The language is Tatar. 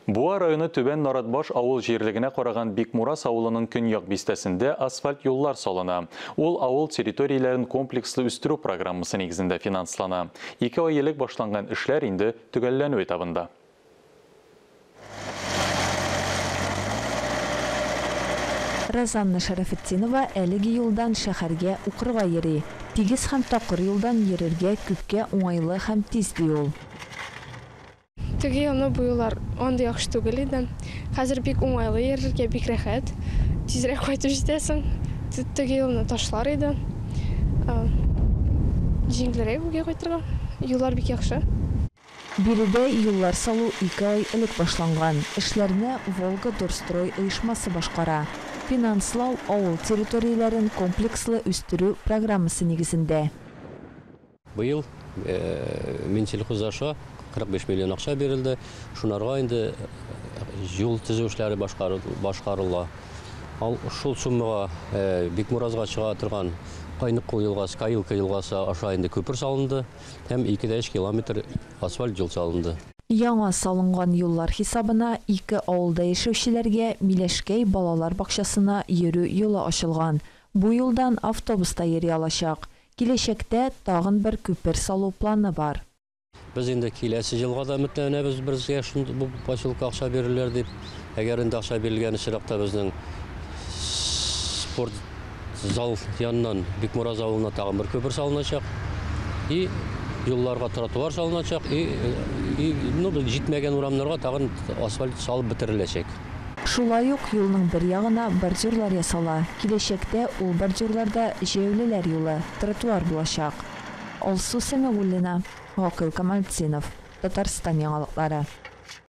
Буа районы Түбән Наратбаш авыл җирлегенә караган Бикмурас авылының көньяк бистәсендә асфальт юллар салына. Ул авыл территорияләрен комплекслы үстерү программасы нигезендә финанслана. 2 ай элек башланган эшләр инде төгәлләнү этабында. Розанна Шәрәфетдинова әлеге юлдан шәһәргә укырга йөри. Тигез һәм такыр юлдан йөрергә күпкә уңайлы һәм тиз, ди ул. Теге елны бу юллар андый яхшы түгел иде. Хәзер бик уңайлы йөрергә, бик рәхәт. Тизрәк кайтып җитәсең. Теге елны ташлар иде. Җиңелрәк үгә кайтырга. Юллар бик яхшы. Биредә юллар салу 2 ай элек башланган. Эшләрне Волга-Дорстрой оешмасы башкара. Финанслау авыл территорияләрен комплекслы үстерү программасы нигезендә. Быел Минсельхоз аша 45 миллион акча бирелде. Шунарга инде юл төзү эшләре башкарыла. Шул суммага Бикмуразга чыга торган Кайныкул елгасы, Каилка елгасы аша инде күпер салынды һәм 2,3 километр асфальт юл салынды. Яңа салынган юллар хисабына 2 авылда яшәүчеләргә Миләшкәй балалар бакчасына йөрү юлы ачылган. Бу юлдан автобуста йөри алачак. Киләчәктә тагын бер күпер салу планы бар. Без инде киләсе елга да өметләнәбез, безгә шундый бу поселка акча бирерләр дип. Әгәр инде акча бирелгән очракта безнең спорт зал яныннан Бикмураз авылына тагын бер күпер салыначак. И юлларга тротуар салыначак, и җитмәгән урамнарга тагын асфальт салып бетереләчәк. Шулай ук юлның бер ягына бордюрлар ясала. Киләчәктә ул бордюрларда җәяүлеләр юлы, тротуар булачак. Алсу Сәмигуллина, Гакыл Камалтдинов, Татарстан яңалыклары.